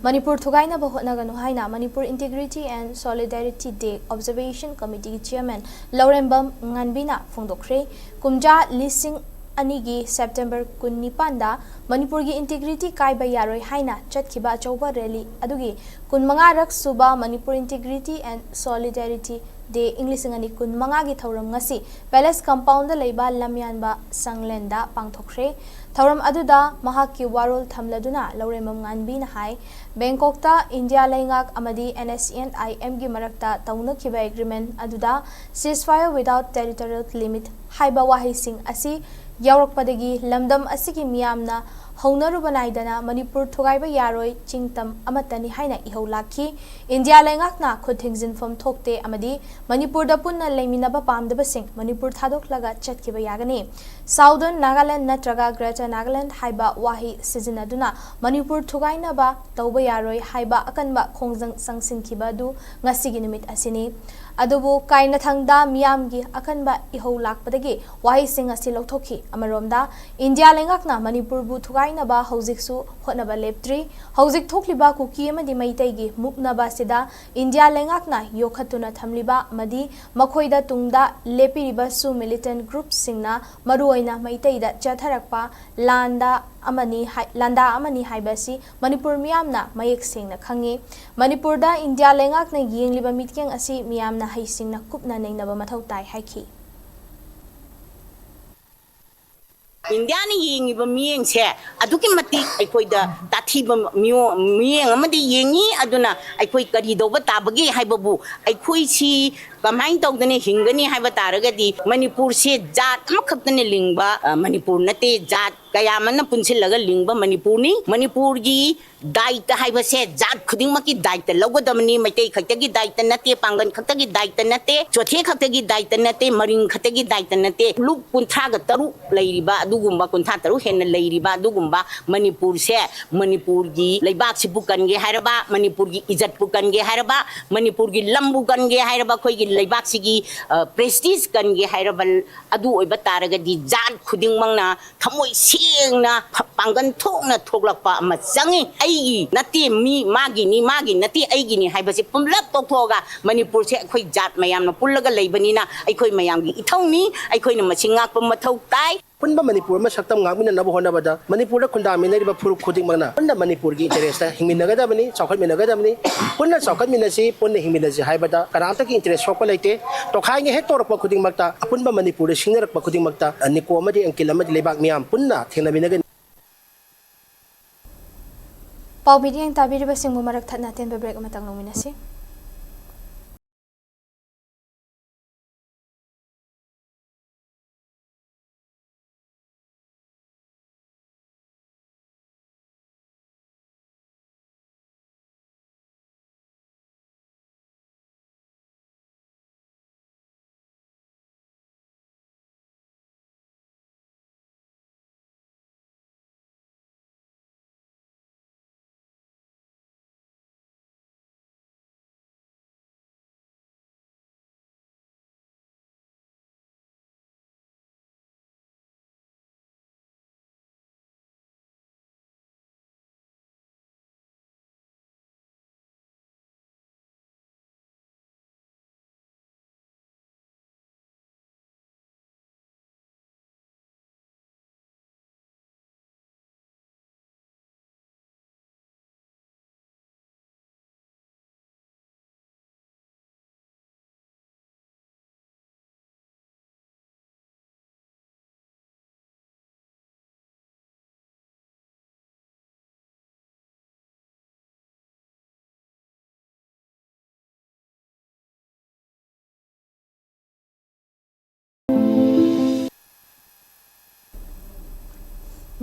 ꯃꯅꯤꯄꯨꯔ ꯊꯨꯒꯥꯏꯅꯕ ꯍꯣꯠꯅꯒꯅꯨ ꯍꯥꯏꯅ Manipur Integrity and Solidarity Day Observation Committeeꯒꯤ chairman ꯂꯧꯔꯦꯝꯕꯝ ꯉꯥꯟꯕꯤꯅ ꯐꯣꯡꯗꯣꯛꯈ꯭ꯔꯦ꯫ ꯀꯨꯝꯖꯥ ꯂꯤꯁꯤꯡ ꯑꯅꯤꯒꯤ September ꯀꯨꯟꯅꯤꯄꯥꯟꯗ ꯃꯅꯤꯄꯨꯔꯒꯤ integrity ꯀꯥꯏꯕ ꯌꯥꯔꯣꯏ ꯍꯥꯏꯅ ꯆꯠꯈꯤꯕ ꯑꯆꯧꯕ rally ꯑꯗꯨꯒꯤ ꯀꯨꯟꯃꯉꯥꯔꯛ ꯁꯨꯕ Manipur Integrity and Solidarity Day ꯏꯪ ꯂꯤꯁꯤꯡ ꯑꯅꯤ ꯀꯨꯟꯃꯉꯥꯒꯤ ꯊꯧꯔꯝ ꯉꯁꯤ Palace compoundꯗ ꯂꯩꯕ ꯂꯝꯌꯥꯟꯕ ꯁꯪꯂꯦꯟꯗ ꯄꯥꯡꯊꯣꯛꯈ꯭ꯔꯦ꯫ ꯊꯧꯔꯝ ꯑꯗꯨꯗ ꯃꯍꯥꯛꯀꯤ ꯋꯥꯔꯣꯜ ꯊꯝꯂꯗꯨꯅ ꯂꯧꯔꯦꯝꯕꯝ ꯉꯥꯟꯕꯤꯅ ꯍꯥꯏ, ꯕꯦꯡꯀꯣꯛꯇ ꯏꯟꯗꯤꯌꯥ ꯂꯩꯉꯥꯛ ꯑꯃꯗꯤ NSCN-IMꯒꯤ ꯃꯔꯛꯇ ꯇꯧꯅꯈꯤꯕ agreement ꯑꯗꯨꯗ ceasefire without territorial limit ꯍꯥꯏꯕ ꯋꯥꯍꯩꯁꯤꯡ ꯑꯁꯤ ꯌꯥꯎꯔꯛꯄꯗꯒꯤ ꯂꯝꯗꯝ ꯑꯁꯤꯒꯤ ꯃꯤꯌꯥꯝꯅ ꯍꯧꯅꯔꯨꯕ ꯅꯥꯏꯗꯅ ꯃꯅꯤꯄꯨꯔ ꯊꯨꯒꯥꯏꯕ ꯌꯥꯔꯣꯏ, ꯆꯤꯡꯇꯝ ꯑꯃꯠꯇꯅꯤ ꯍꯥꯏꯅ ꯏꯍꯧ ꯂꯥꯛꯈꯤ꯫ ꯏꯟꯗꯤꯌꯥ ꯂꯩꯉꯥꯛꯅ ꯈꯨꯠ ꯊꯤꯡꯖꯤꯟꯐꯝ ꯊꯣꯛꯇꯦ ꯑꯃꯗꯤ ꯃꯅꯤꯄꯨꯔꯗ ꯄꯨꯟꯅ ꯂꯩꯃꯤꯟꯅꯕ ꯄꯥꯝꯗꯕꯁꯤꯡ ꯃꯅꯤꯄꯨꯔ ꯊꯥꯗꯣꯛꯂꯒ ꯆꯠꯈꯤꯕ ꯌꯥꯒꯅꯤ꯫ Southern Nagaland ꯅꯠꯇ꯭ꯔꯒ Greater Nagaland ꯍꯥꯏꯕ ꯋꯥꯍꯩ ꯁꯤꯖꯤꯟꯅꯗꯨꯅ ꯃꯅꯤꯄꯨꯔ ꯊꯨꯒꯥꯏꯅꯕ ꯇꯧꯕ ꯌꯥꯔꯣꯏ ꯍꯥꯏꯕ ꯑꯀꯟꯕ ꯈꯣꯡꯖꯪ ꯆꯪꯁꯤꯟꯈꯤꯕ ꯑꯗꯨ ꯉꯁꯤꯒꯤ ꯅꯨꯃꯤꯠ ꯑꯁꯤꯅꯤ꯫ ꯑꯗꯨꯕꯨ ꯀꯥꯏꯅꯊꯪꯗ ꯃꯤꯌꯥꯝꯒꯤ ꯑꯀꯟꯕ ꯏꯍꯧ ꯂꯥꯛꯄꯗꯒꯤ ꯋꯥꯍꯩꯁꯤꯡ ꯑꯁꯤ ꯂꯧꯊꯣꯛꯈꯤ꯫ ꯑꯃꯔꯣꯝꯗ, ꯏꯟꯗꯤꯌꯥ ꯂꯩꯉꯥꯛꯅ ꯃꯅꯤꯄꯨꯔꯕꯨ ꯊꯨꯒꯥꯏꯅꯕ ꯍꯧꯖꯤꯛꯁꯨ ꯍꯣꯠꯅꯕ ꯂꯦꯞꯇ꯭ꯔꯤ꯫ ꯍꯧꯖꯤꯛ ꯊꯣꯛꯂꯤꯕ ꯀꯨꯀꯤ ꯑꯃꯗꯤ ꯃꯩꯇꯩꯒꯤ ꯃꯨꯛꯅꯕ ꯑꯁꯤꯗ ꯏꯟꯗꯤꯌꯥ ꯂꯩꯉꯥꯛꯅ ꯌꯣꯛꯈꯠꯇꯨꯅ ꯊꯝꯂꯤꯕ ꯑꯃꯗꯤ ꯃꯈꯣꯏꯗ ꯇꯨꯡꯗ ꯂꯦꯞꯄꯤꯔꯤꯕꯁꯨ militant groupꯁꯤꯡꯅ ꯃꯔꯨꯑꯣꯏꯅ ꯃꯩꯇꯩꯗ ꯆꯠꯊꯔꯛꯄ ꯂꯥꯟꯗꯥ ꯑꯃꯅꯤ ꯍꯥꯏ-, ꯂꯥꯟꯗꯥ ꯑꯃꯅꯤ ꯍꯥꯏꯕ ꯑꯁꯤ ꯃꯅꯤꯄꯨꯔ ꯃꯤꯌꯥꯝꯅ ꯃꯌꯦꯛ ꯁꯦꯡꯅ ꯈꯪꯉꯤ꯫ ꯃꯅꯤꯄꯨꯔꯗ ꯏꯟꯗꯤꯌꯥ ꯂꯩꯉꯥꯛꯅ ꯌꯦꯡꯂꯤꯕ ꯃꯤꯠꯌꯦꯡ ꯑꯁꯤ ꯃꯤꯌꯥꯝꯅ ꯍꯩꯁꯤꯡꯅ ꯀꯨꯞꯅ ꯅꯩꯅꯕ ꯃꯊꯧ ꯇꯥꯏ ꯍꯥꯏꯈꯤ꯫ ꯏꯟꯗꯤꯌꯥꯅ ꯌꯦꯡꯉꯤꯕ ꯃꯤꯠꯌꯦꯡꯁꯦ ꯑꯗꯨꯛꯀꯤ ꯃꯇꯤꯛ ꯑꯩꯈꯣꯏꯗ ꯇꯥꯊꯤꯕ ꯃꯤꯑꯣ-, ꯃꯤꯠꯌꯦꯡ ꯑꯃꯗꯤ ꯌꯦꯡꯉꯤ꯫ ꯑꯗꯨꯅ ꯑꯩꯈꯣꯏ ꯀꯔꯤ ꯇꯧꯕ ꯇꯥꯕꯒꯦ ꯍꯥꯏꯕꯕꯨ, ꯑꯩꯈꯣꯏꯁꯤ ꯀꯃꯥꯏꯅ ꯇꯧꯗꯅ ꯍꯤꯡꯒꯅꯤ ꯍꯥꯏꯕ ꯇꯥꯔꯒꯗꯤ, ꯃꯅꯤꯄꯨꯔꯁꯦ ꯖꯥꯠ ꯑꯃꯈꯛꯇꯅ ꯂꯤꯡꯕ, ꯑ, ꯃꯅꯤꯄꯨꯔ ꯅꯠꯇꯦ, ꯖꯥꯠ ꯀꯌꯥ ꯑꯃꯅ ꯄꯨꯟꯁꯤꯜꯂꯒ ꯂꯤꯡꯕ ꯃꯅꯤꯄꯨꯔꯅꯤ꯫ ꯃꯅꯤꯄꯨꯔꯒꯤ ꯗꯥꯏꯇ ꯍꯥꯏꯕꯁꯦ ꯖꯥꯠ ꯈꯨꯗꯤꯡꯃꯛꯀꯤ ꯗꯥꯏꯇ ꯂꯧꯒꯗꯕꯅꯤ꯫ ꯃꯩꯇꯩ ꯈꯛꯇꯒꯤ ꯗꯥꯏꯇ ꯅꯠꯇꯦ, ꯄꯥꯡꯒꯜ ꯈꯛꯇꯒꯤ ꯗꯥꯏꯇ ꯅꯠꯇꯦ, ꯆꯣꯊꯦ ꯈꯛꯇꯒꯤ ꯗꯥꯏꯇ ꯅꯠꯇꯦ, ꯃꯔꯤꯡ ꯈꯛꯇꯒꯤ ꯗꯥꯏꯇ ꯅꯠꯇꯦ꯫ ꯂꯨꯞ ꯀꯨꯟꯊ꯭ꯔꯥꯒ ꯇꯔꯨꯛ ꯂꯩꯔꯤꯕ ꯑꯗꯨꯒꯨꯝꯕ, ꯀꯨꯟꯊ꯭ꯔꯥ ꯇꯔꯨꯛ ꯍꯦꯟꯅ ꯂꯩꯔꯤꯕ ꯑꯗꯨꯒꯨꯝꯕ ꯃꯅꯤꯄꯨꯔꯁꯦ, ꯃꯅꯤꯄꯨꯔꯒꯤ ꯂꯩꯕꯥꯛꯁꯤꯕꯨ ꯀꯟꯒꯦ ꯍꯥꯏꯔꯕ, ꯃꯅꯤꯄꯨꯔꯒꯤ ꯏꯖꯠꯄꯨ ꯀꯟꯒꯦ ꯍꯥꯏꯔꯕ, ꯃꯅꯤꯄꯨꯔꯒꯤ ꯂꯝꯕꯨ ꯀꯟꯒꯦ ꯍꯥꯏꯔꯕ, ꯑꯩꯈꯣꯏꯒꯤ ꯂꯩꯕꯥꯛꯁꯤꯒꯤ, ꯑ, ꯄ꯭ꯔꯦꯁꯇꯤꯖ ꯀꯟꯒꯦ ꯍꯥꯏꯔꯕ, ꯑꯗꯨ ꯑꯣꯏꯕ ꯇꯥꯔꯒꯗꯤ ꯖꯥꯠ ꯈꯨꯗꯤꯡꯃꯛꯅ ꯊꯃꯣꯏ ꯁꯦꯡꯅ, ꯐ-, ꯄꯥꯡꯒꯜ ꯊꯣꯛꯅ ꯊꯣꯛꯂꯛꯄ ꯑꯃ ꯆꯪꯉꯤ꯫ ꯑꯩꯒꯤ ꯅꯠꯇꯦ, ꯃꯤ ꯃꯥꯒꯤꯅꯤ, ꯃꯥꯒꯤ ꯅꯠꯇꯦ, ꯑꯩꯒꯤꯅꯤ ꯍꯥꯏꯕꯁꯤ ꯄꯨꯝꯂꯞ ꯇꯣꯛꯊꯣꯛꯑꯒ, ꯃꯅꯤꯄꯨꯔꯁꯦ ꯑꯩꯈꯣꯏ ꯖꯥꯠ ꯃꯌꯥꯝꯅ ꯄꯨꯜꯂꯒ ꯂꯩꯕꯅꯤꯅ ꯑꯩꯈꯣꯏ ꯃꯌꯥꯝꯒꯤ ꯏꯊꯧꯅꯤ, ꯑꯩꯈꯣꯏꯅ ꯃꯁꯤ ꯉꯥꯛꯄ ꯃꯊꯧ ꯇꯥꯏ꯫ ꯑꯄꯨꯟꯕ ꯃꯅꯤꯄꯨꯔ ꯑꯃ ꯁꯛꯇꯝ ꯉꯥꯛꯃꯤꯟꯅꯅꯕ ꯍꯣꯠꯅꯕꯗ ꯃꯅꯤꯄꯨꯔꯗ ꯈꯨꯟꯗꯥꯃꯤꯟꯅꯔꯤꯕ ꯐꯨꯔꯨꯞ ꯈꯨꯗꯤꯡꯃꯛꯅ ꯄꯨꯟꯅ ꯃꯅꯤꯄꯨꯔꯒꯤ ꯏꯟꯇꯔꯦꯁꯇ ꯍꯤꯡꯃꯤꯟꯅꯒꯗꯕꯅꯤ, ꯆꯥꯎꯈꯠꯃꯤꯟꯅꯒꯗꯕꯅꯤ꯫ ꯄꯨꯟꯅ ꯆꯥꯎꯈꯠꯃꯤꯟꯅꯁꯤ, ꯄꯨꯟꯅ ꯍꯤꯡꯃꯤꯟꯅꯁꯤ ꯍꯥꯏꯕꯗ ꯀꯅꯥꯝꯇꯒꯤ ꯏꯟꯇꯔꯦꯁ ꯁꯣꯛꯄ ꯂꯩꯇꯦ꯫ ꯇꯣꯈꯥꯏꯅ ꯍꯦꯛ ꯇꯧꯔꯛꯄ ꯈꯨꯗꯤꯡꯃꯛꯇ, ꯑꯄꯨꯟꯕ ꯃꯅꯤꯄꯨꯔꯗ ꯁꯤꯡꯅꯔꯛꯄ ꯈꯨꯗꯤꯡꯃꯛꯇ, ꯅꯤꯀꯣ ꯑꯃꯗꯤ ꯑꯪꯀꯤꯜ ꯑꯃꯗꯤ ꯂꯩꯕꯥꯛ ꯃꯤꯌꯥꯝ ꯄꯨꯟꯅ ꯊꯦꯡꯅꯃꯤꯟꯅꯒꯅꯤ꯫ ꯄꯥꯎ ꯃꯤꯠꯌꯦꯡ ꯇꯥꯕꯤꯔꯤꯕꯁꯤꯡꯕꯨ ꯃꯔꯛ ꯊꯠꯅ ꯑꯇꯦꯟꯕ ꯕ꯭ꯔꯦꯛ ꯑꯃꯇꯪ ꯂꯧꯃꯤꯟꯅꯁꯤ꯫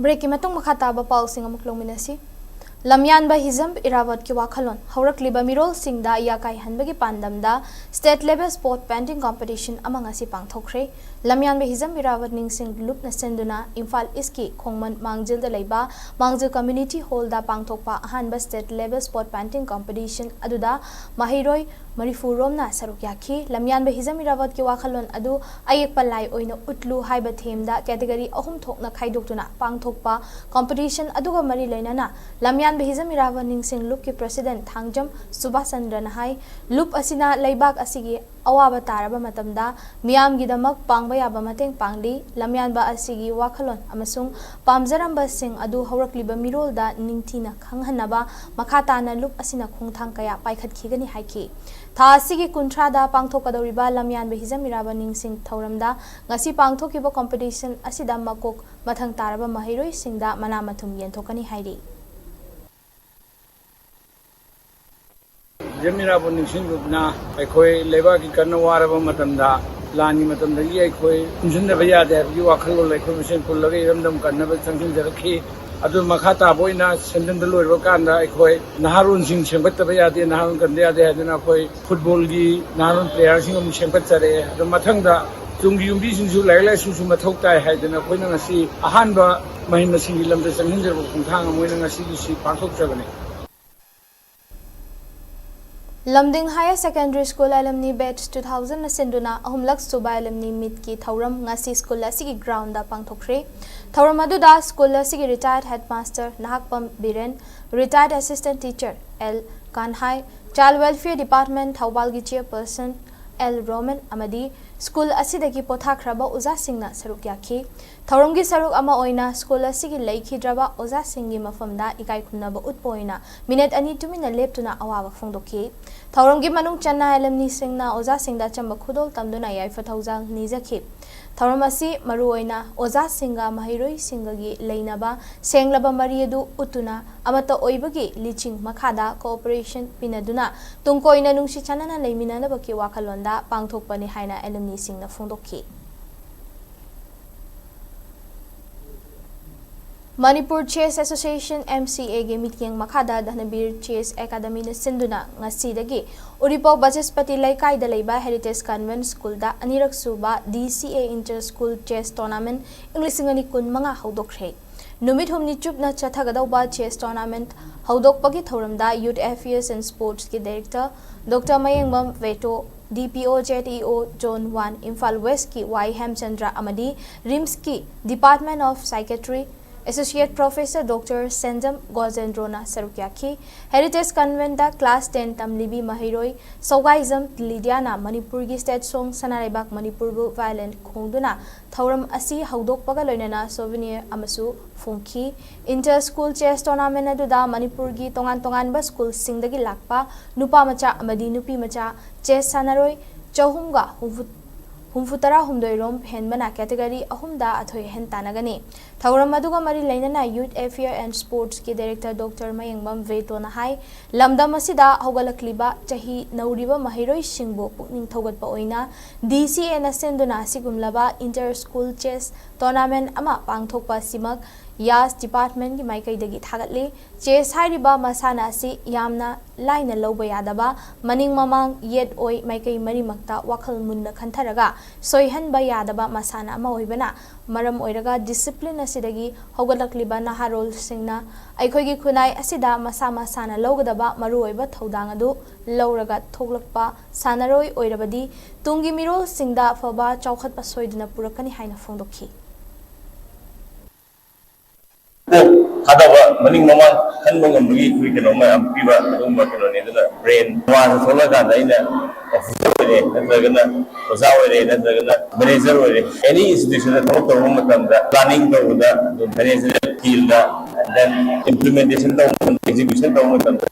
ꯕ꯭ꯔꯦꯛꯀꯤ ꯃꯇꯨꯡ ꯃꯈꯥ ꯇꯥꯕ ꯄꯥꯎꯁꯤꯡ ꯑꯃꯨꯛ ꯂꯧꯃꯤꯟꯅꯁꯤ꯫ ꯂꯝꯌꯥꯟꯕ ꯍꯤꯖꯝ ꯏꯔꯥꯕꯠꯀꯤ ꯋꯥꯈꯜꯂꯣꯟ ꯍꯧꯔꯛꯂꯤꯕ ꯃꯤꯔꯣꯜꯁꯤꯡꯗ ꯌꯥꯀꯥꯏꯍꯟꯕꯒꯤ ꯄꯥꯟꯗꯝꯗ State Level Spot Painting Competition ꯑꯃ ꯉꯁꯤ ꯄꯥꯡꯊꯣꯛꯈ꯭ꯔꯦ꯫ ꯂꯝꯌꯥꯟꯕ ꯍꯤꯖꯝ ꯏꯔꯥꯕꯠ ꯅꯤꯡꯁꯤꯡ ꯂꯨꯞꯅ ꯁꯤꯟꯗꯨꯅ ꯏꯝꯐꯥꯜ ꯏꯁꯀꯤ ꯈꯣꯡꯃꯟ ꯃꯥꯡꯖꯤꯜꯗ ꯂꯩꯕ ꯃꯥꯡꯖꯤꯜ Community Hallꯗ ꯄꯥꯡꯊꯣꯛꯄ ꯑꯍꯥꯟꯕ State Level Spot Painting Competition ꯑꯗꯨꯗ ꯃꯍꯩꯔꯣꯏ ꯃꯔꯤꯐꯨ ꯔꯣꯝꯅ ꯁꯔꯨꯛ ꯌꯥꯈꯤ꯫ ꯂꯝꯌꯥꯟꯕ ꯍꯤꯖꯝ ꯏꯔꯥꯕꯠꯀꯤ ꯋꯥꯈꯜꯂꯣꯟ ꯑꯗꯨ ꯑꯌꯦꯛꯄ ꯂꯥꯏ ꯑꯣꯏꯅ ꯎꯠꯂꯨ ꯍꯥꯏꯕ themeꯗ category ꯑꯍꯨꯝ ꯊꯣꯛꯅ ꯈꯥꯏꯗꯣꯛꯇꯨꯅ ꯄꯥꯡꯊꯣꯛꯄ competition ꯑꯗꯨꯒ ꯃꯔꯤ ꯂꯩꯅꯅ ꯂꯝꯌꯥꯟꯕ ꯍꯤꯖꯝ ꯏꯔꯥꯕꯠ ꯅꯤꯡꯁꯤꯡ ꯂꯨꯞꯀꯤ President ꯊꯥꯡꯖꯝ ꯁꯨꯕꯥꯁꯆꯟꯗ꯭ꯔꯅ ꯍꯥꯏ, ꯂꯨꯞ ꯑꯁꯤꯅ ꯂꯩꯕꯥꯛ ꯑꯁꯤꯒꯤ ꯑꯋꯥꯕ ꯇꯥꯔꯕ ꯃꯇꯝꯗ ꯃꯤꯌꯥꯝꯒꯤꯗꯃꯛ ꯄꯥꯡꯕ ꯌꯥꯕ ꯃꯇꯦꯡ ꯄꯥꯡꯂꯤ꯫ ꯂꯝꯌꯥꯟꯕ ꯑꯁꯤꯒꯤ ꯋꯥꯈꯜꯂꯣꯟ ꯑꯃꯁꯨꯡ ꯄꯥꯝꯖꯔꯝꯕꯁꯤꯡ ꯑꯗꯨ ꯍꯧꯔꯛꯂꯤꯕ ꯃꯤꯔꯣꯜꯗ ꯅꯤꯡꯊꯤꯅ ꯈꯪꯍꯟꯅꯕ ꯃꯈꯥ ꯇꯥꯅ ꯂꯨꯞ ꯑꯁꯤꯅ ꯈꯣꯡꯊꯥꯡ ꯀꯌꯥ ꯄꯥꯏꯈꯠꯈꯤꯒꯅꯤ ꯍꯥꯏꯈꯤ꯫ ꯊꯥ ꯑꯁꯤꯒꯤ ꯀꯨꯟꯊ꯭ꯔꯥꯗ ꯄꯥꯡꯊꯣꯛꯀꯗꯧꯔꯤꯕ ꯂꯝꯌꯥꯟꯕ ꯍꯤꯖꯝ ꯏꯔꯥꯕ ꯅꯤꯡꯁꯤꯡ ꯊꯧꯔꯝꯗ ꯉꯁꯤ ꯄꯥꯡꯊꯣꯛꯈꯤꯕ competition ꯑꯁꯤꯗ ꯃꯀꯣꯛ ꯃꯊꯪ ꯇꯥꯔꯕ ꯃꯍꯩꯔꯣꯏꯁꯤꯡꯗ ꯃꯅꯥ ꯃꯊꯨꯝ ꯌꯦꯟꯊꯣꯛꯀꯅꯤ ꯍꯥꯏꯔꯤ꯫ ꯍꯤꯖꯝ ꯏꯔꯥꯕꯣꯠ ꯅꯤꯡꯁꯤꯡ ꯂꯨꯞꯅ ꯑꯩꯈꯣꯏ ꯂꯩꯕꯥꯛꯀꯤ ꯀꯟꯅ ꯋꯥꯔꯕ ꯃꯇꯝꯗ, ꯂꯥꯟꯒꯤ ꯃꯇꯝꯗꯒꯤ ꯑꯩꯈꯣꯏ ꯄꯨꯟꯁꯤꯟꯗꯕ ꯌꯥꯗꯦ ꯍꯥꯏꯕꯒꯤ ꯋꯥꯈꯜꯂꯣꯟ ꯑꯩꯈꯣꯏ ꯃꯁꯦꯟ ꯄꯨꯜꯂꯒ ꯏꯔꯝꯗꯝ ꯀꯟꯅꯕ ꯆꯪꯁꯤꯟꯖꯔꯛꯈꯤ꯫ ꯑꯗꯨ ꯃꯈꯥ ꯇꯥꯕ ꯑꯣꯏꯅ ꯁꯦꯟꯗꯟꯗ ꯂꯣꯏꯔꯕ ꯀꯥꯟꯗ ꯑꯩꯈꯣꯏ ꯅꯍꯥꯔꯣꯟꯁꯤꯡ ꯁꯦꯝꯒꯠꯇꯕ ꯌꯥꯗꯦ, ꯅꯍꯥꯔꯣꯟ ꯀꯟꯗ ꯌꯥꯗꯦ ꯍꯥꯏꯗꯨꯅ ꯑꯩꯈꯣꯏ footballꯒꯤ ꯅꯍꯥꯔꯣꯟ playerꯁꯤꯡ ꯑꯃꯨꯛ ꯁꯦꯝꯒꯠꯆꯔꯛꯑꯦ꯫ ꯑꯗꯣ ꯃꯊꯪꯗ ꯇꯨꯡꯒꯤ ꯌꯨꯝꯕꯤꯁꯤꯡꯁꯨ ꯂꯥꯏꯔꯤꯛ ꯂꯥꯏꯁꯨꯁꯨ ꯃꯊꯧ ꯇꯥꯏ ꯍꯥꯏꯗꯅ ꯑꯩꯈꯣꯏꯅ ꯉꯁꯤ ꯑꯍꯥꯟꯕ ꯃꯍꯩ ꯃꯁꯤꯡꯒꯤ ꯂꯝꯗ ꯆꯪꯁꯤꯟꯖꯔꯛꯄ ꯈꯣꯡꯊꯥꯡ ꯑꯃ ꯑꯣꯏꯅ ꯉꯁꯤꯒꯤꯁꯤ ꯄꯥꯡꯊꯣꯛꯆꯕꯅꯤ꯫ ꯂꯝꯗꯤꯡ Higher Secondary School Alumni Batch two thousandꯅ ꯁꯤꯟꯗꯨꯅ ꯑꯍꯨꯝꯂꯛ ꯁꯨꯕ Alumni Meetꯀꯤ ꯊꯧꯔꯝ ꯉꯁꯤ school ꯑꯁꯤꯒꯤ groundꯗ ꯄꯥꯡꯊꯣꯛꯈ꯭ꯔꯦ꯫ ꯊꯧꯔꯝ ꯑꯗꯨꯗ school ꯑꯁꯤꯒꯤ retired headmaster Nahakpam Biren, retired assistant teacher L Kanhai, Child Welfare Department ꯊꯧꯕꯥꯜꯒꯤ chairperson ꯑꯦꯜ ꯔꯣꯃꯟ ꯑꯃꯗꯤ school ꯑꯁꯤꯗꯒꯤ ꯄꯣꯊꯥꯈ꯭ꯔꯕ ꯑꯣꯖꯥꯁꯤꯡꯅ ꯁꯔꯨꯛ ꯌꯥꯈꯤ꯫ ꯊꯧꯔꯝꯒꯤ ꯁꯔꯨꯛ ꯑꯃ ꯑꯣꯏꯅ school ꯑꯁꯤꯒꯤ ꯂꯩꯈꯤꯗ꯭ꯔꯕ ꯑꯣꯖꯥꯁꯤꯡꯒꯤ ꯃꯐꯝꯗ ꯏꯀꯥꯏ ꯈꯨꯝꯅꯕ ꯎꯠꯄ ꯑꯣꯏꯅ minute ꯑꯅꯤ ꯇꯨꯃꯤꯟꯅ ꯂꯦꯞꯇꯨꯅ ꯑꯋꯥꯕ ꯐꯣꯡꯗꯣꯛꯈꯤ꯫ ꯊꯧꯔꯝꯒꯤ ꯃꯅꯨꯡ ꯆꯟꯅ alumniꯁꯤꯡꯅ ꯑꯣꯖꯥꯁꯤꯡꯗ ꯑꯆꯝꯕ ꯈꯨꯗꯣꯜ ꯇꯝꯗꯨꯅ ꯌꯥꯏꯐ ꯊꯧꯖꯥꯜ ꯅꯤꯖꯈꯤ꯫ ꯊꯧꯔꯝ ꯑꯁꯤ ꯃꯔꯨꯑꯣꯏꯅ ꯑꯣꯖꯥꯁꯤꯡꯒ ꯃꯍꯩꯔꯣꯏꯁꯤꯡꯒꯒꯤ ꯂꯩꯅꯕ ꯁꯦꯡꯂꯕ ꯃꯔꯤ ꯑꯗꯨ ꯎꯠꯇꯨꯅ ꯑꯃꯠꯇ ꯑꯣꯏꯕꯒꯤ ꯂꯤꯆꯤꯡ ꯃꯈꯥꯗ cooperation ꯄꯤꯅꯗꯨꯅ ꯇꯨꯡ ꯀꯣꯏꯅ ꯅꯨꯡꯁꯤ ꯆꯥꯟꯅꯅ ꯂꯩꯃꯤꯟꯅꯅꯕꯒꯤ ꯋꯥꯈꯜꯂꯣꯟꯗ ꯄꯥꯡꯊꯣꯛꯄꯅꯤ ꯍꯥꯏꯅ alumniꯁꯤꯡꯅ ꯐꯣꯡꯗꯣꯛꯈꯤ꯫ Manipur Chess Association, M C A ꯒꯤ ꯃꯤꯠꯌꯦꯡ ꯃꯈꯥꯗ ꯙꯅꯕꯤꯔ Chess Academy ꯅ ꯁꯤꯟꯗꯨꯅ ꯉꯁꯤꯗꯒꯤ ꯎꯔꯤꯄꯣꯛ ꯕꯆꯁꯄꯇꯤ ꯂꯩꯀꯥꯏꯗ ꯂꯩꯕ Heritage Convent School ꯗ ꯑꯅꯤꯔꯛ ꯁꯨꯕ D C A Inter School Chess Tournament ꯏꯪ ꯂꯤꯁꯤꯡ ꯑꯅꯤ ꯀꯨꯟ ꯃꯉꯥ ꯍꯧꯗꯣꯛꯈ꯭ꯔꯦ꯫ ꯅꯨꯃꯤꯠ ꯍꯨꯝꯅꯤ ꯆꯨꯞꯅ ꯆꯠꯊꯒꯗꯧꯕ chess tournament ꯍꯧꯗꯣꯛꯄꯒꯤ ꯊꯧꯔꯝꯗ Youth Affairs and Sports ꯀꯤ Director Doctor ꯃꯌꯦꯡꯕꯝ ꯚꯦꯇꯣ, D P O Z E O Zone one, Imphal West ꯀꯤ ꯋꯥꯏ ꯍꯦꯝꯆꯟꯗ꯭ꯔ ꯑꯃꯗꯤ RIMS ꯀꯤ Department of Psychiatry Associate Professor Doctor ꯁꯦꯟꯖꯝ ꯒꯣꯖꯦꯟꯗ꯭ꯔꯣꯅ ꯁꯔꯨꯛ ꯌꯥꯈꯤ꯫ Heritage Convent ꯗ class ten ꯇꯝꯂꯤꯕꯤ ꯃꯍꯩꯔꯣꯏ ꯁꯧꯒꯥꯏꯖꯝ ꯂꯤꯗꯤꯌꯥꯅ ꯃꯅꯤꯄꯨꯔꯒꯤ state song ꯁꯅꯥꯂꯩꯕꯥꯛ ꯃꯅꯤꯄꯨꯔꯕꯨ violin ꯈꯣꯡꯗꯨꯅ ꯊꯧꯔꯝ ꯑꯁꯤ ꯍꯧꯗꯣꯛꯄꯒ ꯂꯣꯏꯅꯅ souvenir ꯑꯃꯁꯨ ꯐꯣꯡꯈꯤ꯫ Inter School Chess Tournament ꯑꯗꯨꯗ ꯃꯅꯤꯄꯨꯔꯒꯤ ꯇꯣꯉꯥꯟ ꯇꯣꯉꯥꯟꯕ school ꯁꯤꯡꯗꯒꯤ ꯂꯥꯛꯄ ꯅꯨꯄꯥ ꯃꯆꯥ ꯑꯃꯗꯤ ꯅꯨꯄꯤ ꯃꯆꯥ chess ꯁꯥꯟꯅꯔꯣꯏ ꯆꯍꯨꯝꯒ ꯍꯨꯝꯐꯨ, ꯍꯨꯝꯐꯨ ꯇꯔꯥ ꯍꯨꯝꯗꯣꯏ ꯔꯣꯝ ꯍꯦꯟꯕꯅ category ꯑꯍꯨꯝꯗ ꯑꯊꯣꯏ ꯑꯍꯦꯟ ꯇꯥꯟꯅꯒꯅꯤ꯫ ꯊꯧꯔꯝ ꯑꯗꯨꯒ ꯃꯔꯤ ꯂꯩꯅꯅ Youth Affairs and Sports ꯀꯤ Director Doctor ꯃꯌꯦꯡꯕꯝ ꯚꯦꯇꯣꯅ ꯍꯥꯏ, ꯂꯝꯗꯝ ꯑꯁꯤꯗ ꯍꯧꯒꯠꯂꯛꯂꯤꯕ ꯆꯍꯤ ꯅꯧꯔꯤꯕ ꯃꯍꯩꯔꯣꯏꯁꯤꯡꯕꯨ ꯄꯨꯛꯅꯤꯡ ꯊꯧꯒꯠꯄ ꯑꯣꯏꯅ D C A ꯅ ꯁꯤꯟꯗꯨꯅ ꯑꯁꯤꯒꯨꯝꯂꯕ Inter School Chess Tournament ꯑꯃ ꯄꯥꯡꯊꯣꯛꯄ ꯑꯁꯤꯃꯛ ꯌꯥꯁ Department ꯀꯤ ꯃꯥꯏꯀꯩꯗꯒꯤ ꯊꯥꯒꯠꯂꯤ꯫ Chess ꯍꯥꯏꯔꯤꯕ ꯃꯁꯥꯟꯅ ꯑꯁꯤ ꯌꯥꯝꯅ ꯂꯥꯏꯅ ꯂꯧꯕ ꯌꯥꯗꯕ, ꯃꯅꯤꯡ ꯃꯃꯥꯡ, ꯌꯦꯠ ꯑꯣꯏ ꯃꯥꯏꯀꯩ ꯃꯔꯤꯃꯛꯇ ꯋꯥꯈꯜ ꯃꯨꯟꯅ ꯈꯟꯊꯔꯒ ꯁꯣꯏꯍꯟꯕ ꯌꯥꯗꯕ ꯃꯁꯥꯟꯅ ꯑꯃ ꯑꯣꯏꯕꯅ ꯃꯔꯝ ꯑꯣꯏꯔꯒ discipline ꯑꯁꯤꯗꯒꯤ ꯍꯧꯒꯠꯂꯛꯂꯤꯕ ꯅꯍꯥꯔꯣꯜꯁꯤꯡꯅ ꯑꯩꯈꯣꯏꯒꯤ ꯈꯨꯟꯅꯥꯏ ꯑꯁꯤꯗ ꯃꯁꯥ ꯃꯁꯥꯅ ꯂꯧꯒꯗꯕ ꯃꯔꯨꯑꯣꯏꯕ ꯊꯧꯗꯥꯡ ꯑꯗꯨ ꯂꯧꯔꯒ ꯊꯣꯛꯂꯛꯄ ꯁꯥꯟꯅꯔꯣꯏ ꯑꯣꯏꯔꯕꯗꯤ ꯇꯨꯡꯒꯤ ꯃꯤꯔꯣꯜꯁꯤꯡꯗ ꯑꯐꯕ ꯆꯥꯎꯈꯠꯄ ꯁꯣꯏꯗꯅ ꯄꯨꯔꯛꯀꯅꯤ ꯍꯥꯏꯅ ꯐꯣꯡꯗꯣꯛꯈꯤ꯫ ꯀꯣꯛ ꯊꯥꯗꯕ, ꯃꯅꯤꯡ ꯃꯃꯥꯡ ꯈꯟꯕ ꯉꯝꯕꯒꯤ ꯑꯩꯈꯣꯏ ꯀꯩꯅꯣꯝꯃ ꯌꯥꯝ ꯄꯤꯕ ꯑꯗꯨꯒꯨꯝꯕ ꯀꯩꯅꯣꯅꯤ꯫ ꯑꯗꯨꯅ brain ꯃꯄꯥꯟꯗ ꯊꯣꯛꯂꯛꯑꯀꯥꯟꯗ ꯑꯩꯅ officer ꯑꯣꯏꯔꯦ, ꯅꯠꯇ꯭ꯔꯒꯅ ꯑꯣꯖꯥ ꯑꯣꯏꯔꯦ, ꯅꯠꯇ꯭ꯔꯒꯅ manager ꯑꯣꯏꯔꯦ, any institution ꯗ ꯊꯕꯛ ꯇꯧꯕ ꯃꯇꯝꯗ planning ꯇꯧꯕꯗ ꯑꯗꯨꯝ managerial field the, and then implementation ꯇꯧꯕ ꯃꯇꯝꯗ, execution ꯇꯧꯕ ꯃꯇꯝꯗ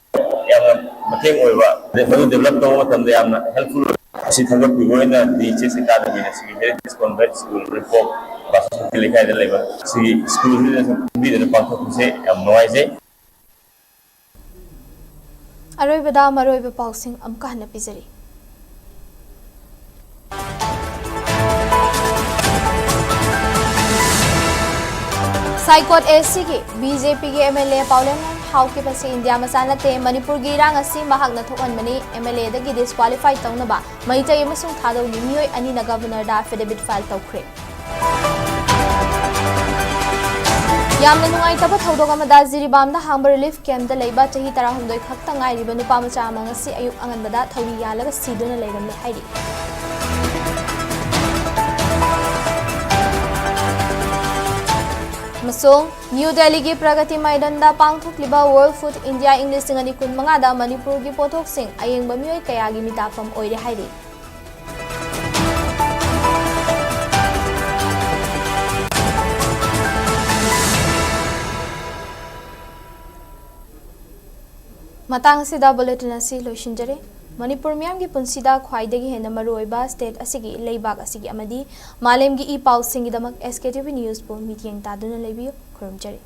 ꯌꯥꯝꯅ ꯃꯇꯦꯡ ꯑꯣꯏꯕ, ꯑꯗꯩ ꯃꯗꯨ develop ꯇꯧꯕ ꯃꯇꯝꯗ ꯌꯥꯝꯅ helpful ꯑꯣꯏꯕ꯫ ꯑꯁꯤ ꯊꯧꯒꯠꯄꯤꯕ ꯑꯣꯏꯅ ꯗꯤ ꯆꯦꯁ ꯑꯦꯀꯥꯗꯃꯤꯅ ꯁꯤꯒꯤ Heritage Convent School ꯎꯔꯤꯄꯣꯛ ꯕꯥꯁꯣꯟꯊꯤ ꯂꯩꯀꯥꯏꯗ ꯂꯩꯕ ꯁꯤꯒꯤ ꯁ꯭ꯀꯨꯜꯁꯤꯗ ꯁꯨꯝ ꯈꯟꯕꯤꯗꯨꯅ ꯄꯥꯡꯊꯣꯛꯄꯁꯦ ꯌꯥꯝ ꯅꯨꯡꯉꯥꯏꯖꯩ꯫ ꯑꯔꯣꯏꯕꯗ ꯃꯔꯨꯑꯣꯏꯕ ꯄꯥꯎꯁꯤꯡ ꯑꯃꯨꯛꯀ ꯍꯟꯅ ꯄꯤꯖꯔꯤ꯫ ꯁꯥꯏꯀꯣꯠ ꯑꯦ ꯁꯤꯒꯤ ꯕꯤ ꯖꯦ ꯄꯤꯒꯤ ꯑꯦꯝ ꯑꯦꯜ ꯑꯦ ꯄꯥꯎꯂꯦꯝꯉꯥꯟ ꯍꯥꯎꯈꯤꯕꯁꯤ ꯏꯟꯗꯤꯌꯥ ꯃꯆꯥ ꯅꯠꯇꯦ, ꯃꯅꯤꯄꯨꯔꯒꯤ ꯏꯔꯥꯡ ꯑꯁꯤ ꯃꯍꯥꯛꯅ ꯊꯣꯛꯍꯟꯕꯅꯤ, ꯑꯦꯝ ꯑꯦꯜ ꯑꯦꯗꯒꯤ ꯗꯤꯁꯀ꯭ꯋꯥꯂꯤꯐꯥꯏ ꯇꯧꯅꯕ ꯃꯩꯇꯩ ꯑꯃꯁꯨꯡ ꯊꯥꯗꯧꯒꯤ ꯃꯤꯑꯣꯏ ꯑꯅꯤꯅ ꯒꯕꯔꯅꯔꯗ ꯑꯦꯐꯤꯗꯦꯕꯤꯠ ꯐꯥꯏꯜ ꯇꯧꯈ꯭ꯔꯦ꯫ ꯌꯥꯝꯅ ꯅꯨꯡꯉꯥꯏꯇꯕ ꯊꯧꯗꯣꯛ ꯑꯃꯗ ꯖꯤꯔꯤꯕꯥꯝꯗ ꯍꯥꯡꯕ ꯔꯤꯂꯤꯐ ꯀꯦꯝꯞꯇ ꯂꯩꯕ ꯆꯍꯤ ꯇꯔꯥꯍꯨꯝꯗꯣꯏ ꯈꯛꯇ ꯉꯥꯏꯔꯤꯕ ꯅꯨꯄꯥ ꯃꯆꯥ ꯑꯃ ꯉꯁꯤ ꯑꯌꯨꯛ ꯑꯉꯟꯕꯗ ꯊꯧꯔꯤ ꯌꯥꯜꯂꯒ ꯁꯤꯗꯨꯅ ꯂꯩꯔꯝꯂꯦ ꯍꯥꯏꯔꯤ꯫ ꯑꯃꯁꯨꯡ ꯅ꯭ꯌꯨ ꯗꯦꯜꯂꯤꯒꯤ ꯄ꯭ꯔꯒꯇꯤ ꯃꯥꯏꯗꯟꯗ ꯄꯥꯡꯊꯣꯛꯂꯤꯕ ꯋꯥꯔꯜ ꯐꯨꯗ ꯏꯟꯗꯤꯌꯥ ꯏꯪ ꯂꯤꯁꯤꯡ ꯑꯅꯤ ꯀꯨꯟꯃꯉꯥꯗ ꯃꯅꯤꯄꯨꯔꯒꯤ ꯄꯣꯠꯊꯣꯛꯁꯤꯡ ꯑꯌꯦꯡꯕ ꯃꯤꯑꯣꯏ ꯀꯌꯥꯒꯤ ꯃꯤꯇꯥꯐꯝ ꯑꯣꯏꯔꯦ ꯍꯥꯏꯔꯤ꯫ ꯃꯇꯥꯡ ꯑꯁꯤꯗ ꯕꯨꯂꯦꯇꯤꯟ ꯑꯁꯤ ꯂꯣꯏꯁꯤꯟꯖꯔꯦ꯫ ꯃꯅꯤꯄꯨꯔ ꯃꯤꯌꯥꯝꯒꯤ ꯄꯨꯟꯁꯤꯗ ꯈ꯭ꯋꯥꯏꯗꯒꯤ ꯍꯦꯟꯅ ꯃꯔꯨꯑꯣꯏꯕ ꯁ꯭ꯇꯦꯠ ꯑꯁꯤꯒꯤ, ꯂꯩꯕꯥꯛ ꯑꯁꯤꯒꯤ ꯑꯃꯗꯤ ꯃꯥꯂꯦꯝꯒꯤ ꯏ ꯄꯥꯎꯁꯤꯡꯒꯤꯗꯃꯛ ꯑꯦꯁ ꯀꯦ ꯇꯤ ꯚꯤ ꯅ꯭ꯌꯨꯁꯄꯨ ꯃꯤꯠꯌꯦꯡ ꯇꯥꯗꯨꯅ ꯂꯩꯕꯤꯌꯨ꯫ ꯈꯨꯔꯨꯝꯖꯔꯤ꯫